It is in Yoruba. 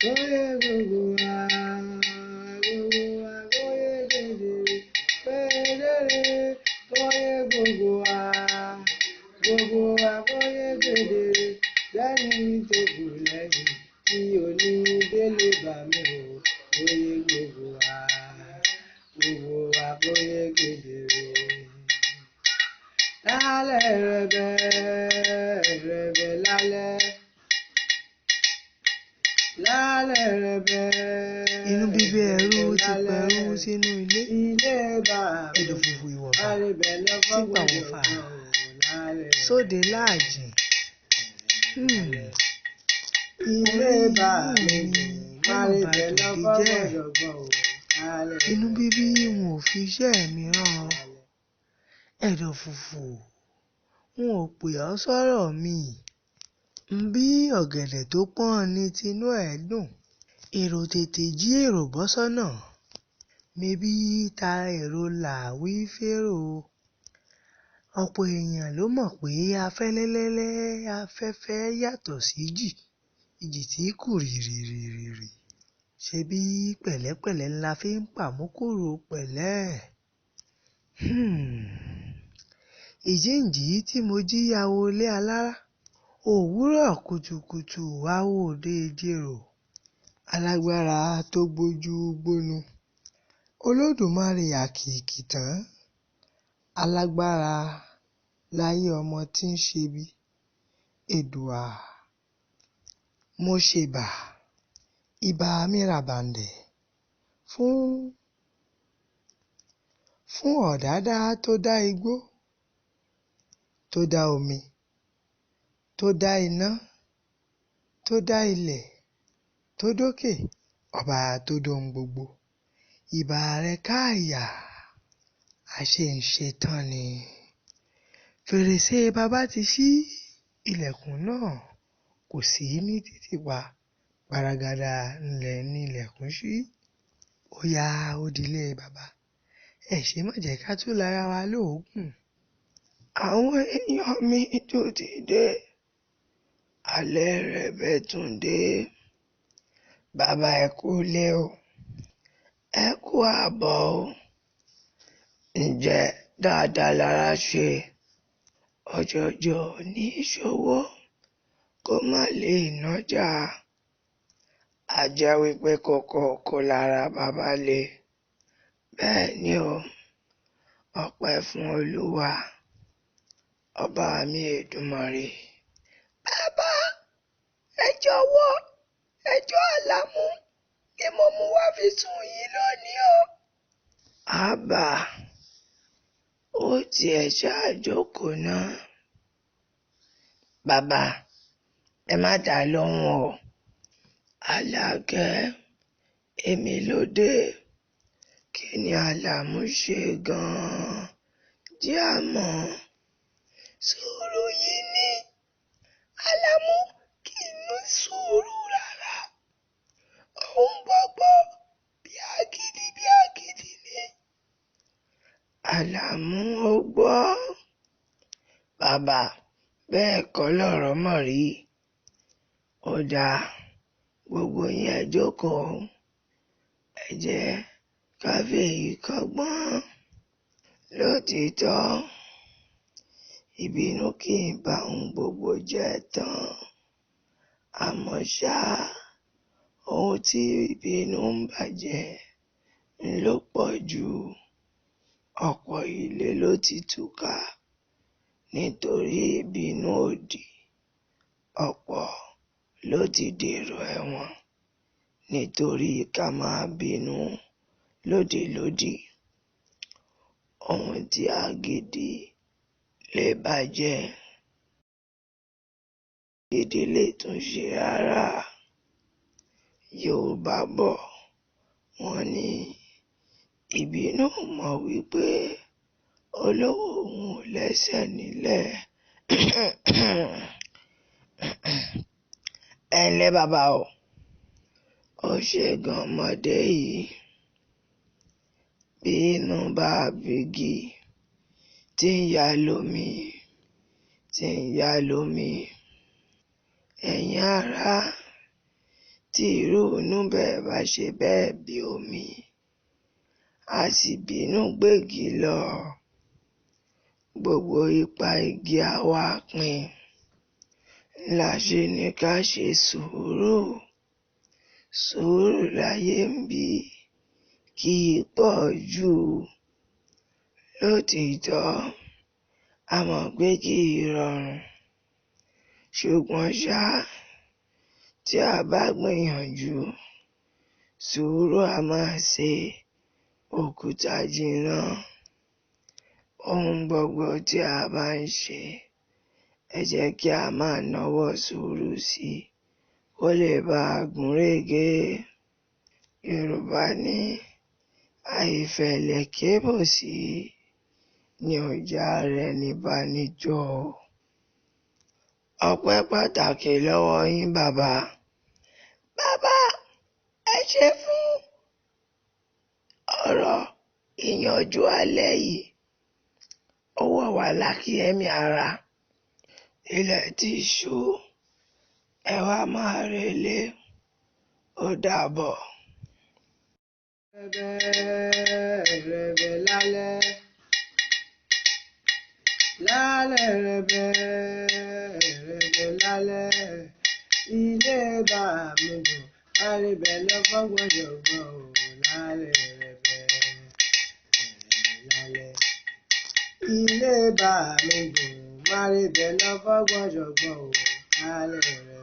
Kóyè gbogbo wa, gbogbo wa kóyè kedere, kedere. Kóyè gbogbo wa, gbogbo wa kóyè kedere. Lẹ́ni tó kù lẹ́yìn tí ò ní délé bá mi o. Kóyè gbogbo wa kóyè kedere. Lálẹ́ rẹ̀bẹ̀ rẹ̀bẹ̀ lálẹ́. Lálẹ́ rẹ̀bẹ̀ Inú bíbí ẹrú rẹ̀bẹ̀ ti lálẹ́. pẹrú sínú ilé. Ilé bá mi Ẹ̀dọ̀ fùfù ìwọ̀fà àríbẹ̀ tí lọ́fọ́ pàwọ̀fà gbọ́dọ̀ o. Lálẹ́ sóde láàjìn. rẹ̀bẹ̀ lálẹ́. Ilé Orí bá inú mi mi má mà bà àríbẹ̀ tòde lọ́fọ́ jẹ́. gbọ́dọ̀ o. Lálẹ́ Inú bíbí rẹ̀bẹ̀ n ò fi iṣẹ́ mi rán ọ. lálẹ́. Ẹ̀dọ̀ fùfù n ò pè ọ́ sọ́rọ̀ mi. Bí ọ̀gẹ̀dẹ̀ tó pọ́n ní tinú ẹ̀ dùn. Èrò tètè jí èrò bọ́ sọ́nà. Mebí ta èrò là wí férò. Ọ̀pọ̀ èèyàn ló mọ̀ pé afẹ́lẹ́lẹ́lẹ́ afẹ́fẹ́ yàtọ̀ sí jì, ìjì tí kù rìrìrìrì. Ṣebí pẹ̀lẹ́pẹ̀lẹ́ la fi ń pàmùkùrù pẹ̀lẹ́. Hmm. Ìjíǹjí tí mo jí awo ilé alára. Òwúrọ̀ kùtùkùtù awo òde Ìjerò. Alágbára tó gbójú gbónú. Olódùmarè àkìkìtàn. Alágbára láyé ọmọ tí ń ṣebi. Èdùà. Mo ṣèbà. Ìbà mi ràbàǹdẹ̀ fún ọ̀dádá tó dá igbó, tó dá omi, tó dá iná, tó dá ilẹ̀, tó dókè, ọba tó dóhun gbogbo. Ìbà rẹ káàyà, àṣeǹṣetán ni. Fèrèsé bàbá ti ṣí, ilẹ̀kùn náà kò sí ní títì pa. Gbaragada ńlẹ̀ ní ilẹ̀kùn ṣí. Ó ya ó dilé bàbá. Ẹ ṣe má jẹ́ ká tún lára wa lóògùn. Àwọn èèyàn mi tó ti dé. Alẹ́ rẹ̀bẹ̀ tún dé. Bàbá ẹ kú lé o. Ẹ kú àbọ̀ o. Ǹjẹ́ dáadáa lára ṣe? Ọ̀jọ̀jọ̀ ní ìṣòwò kó má lè nájà. A jẹ́ wípé kókó kó lára bàbá le. Bẹ́ẹ̀ ni o. Ọpẹ́ fún Olúwa, ọba mi Èdùmàrè. Bàbá, ẹ jọ̀wọ́, ẹjọ́ Àlàmú ni mo mú wá fi sùn yín lónìí o. Àbá, ó tiẹ̀ ṣáà jókòó náà. Bàbá, ẹ má dá lóhùn o. Àlàkẹ́, èmi ló dé. Kí ni Àlàmú ṣe gan-an? Jẹ́ á mọ̀. Sùúrù yìí ni. Àlàmú kì í ní sùúrù rárá. Òun gbogbo bí agídí bí agídí ni. Àlàmú ò gbọ́. Bàbá, bẹ́ẹ̀ kọ́ lọ̀rọ̀ mọ̀ rí. Ó dáa, gbogbo yín ẹ jókòó. Ẹ jẹ́ ká fèyí kọ́gbọ́n. Lótìítọ́, ìbínú kì í ba ohun gbogbo jẹ́ tán. Àmọ́ ṣá, ohun tí ìbínú ń bàjẹ́ ń ló pọ̀ jù. Ọ̀pọ̀ ilé ló ti túká nítorí ìbínú òdì. Ọ̀pọ̀ ló ti dèrò ẹ̀wọ̀n nítorí ká máa bínú lódìlódì. Ohun tí agídí lè bàjẹ́, agídí lè tún ṣe rárá. Yorùbá bọ̀, wọ́n ní ìbínú ò mọ̀ wípé olówó òun ò lẹ́sẹ̀ nílẹ̀. Ẹ ǹlẹ́ bàbá o. Ó ṣe gan ọmọdé yìí. Bí inú bá bígi tí ń ya lómi, tí ń ya lómi. Ẹ̀yin ará, Tí irú inú bẹ́ẹ̀ bá ṣe bẹ́ẹ̀ bí omi, a sì bínú gbégi lọ. Gbogbo ipa igi á wá pin. La ṣe ní ká ṣe sùúrù. Sùúrù láyé ń bí kì í pọ̀ jù. Lótìítọ́, a mọ̀ pé kì í rọrùn. Ṣùgbọ́n ṣá, tí a bá gbìyànjú, sùúrù a máa ṣe òkúta jìnnà. Ohun gbogbo tí a bá ń ṣe, ẹ jẹ́ kí a máa nawọ́ sùúrù sí i kó lè bá a gúnrégé. Yorùbá ní àìfẹ̀lẹ̀ kébòsí ni ò jẹ́ ara ẹni bá ní jọ. Ọpẹ́ pàtàkì lọ́wọ́ yín bàbá. Bàbá, ẹ ṣé fún ọ̀rọ̀ ìyànjú alẹ́ yìí. Ó wọ̀ wá lákíyẹmí ara. Ilẹ̀ ti ṣú, ẹ wá máa relé. Ó dàbọ̀. Rẹ̀bẹ̀ rẹ̀bẹ̀ lálẹ́, lálẹ́ rẹ̀bẹ̀ rẹ̀bẹ̀ lálẹ́, ilé bá mi dùn, àríbẹ̀ lọ fọ́gbọ́n-jọ̀gbọ́n o. Lálẹ́ rẹ̀bẹ̀ rẹ̀bẹ̀ lálẹ́, ilé bá mi dùn, àríbẹ̀ lọ fọ́gbọ́n-jọ̀gbọ́n o. Lálẹ́ rẹ̀bẹ̀.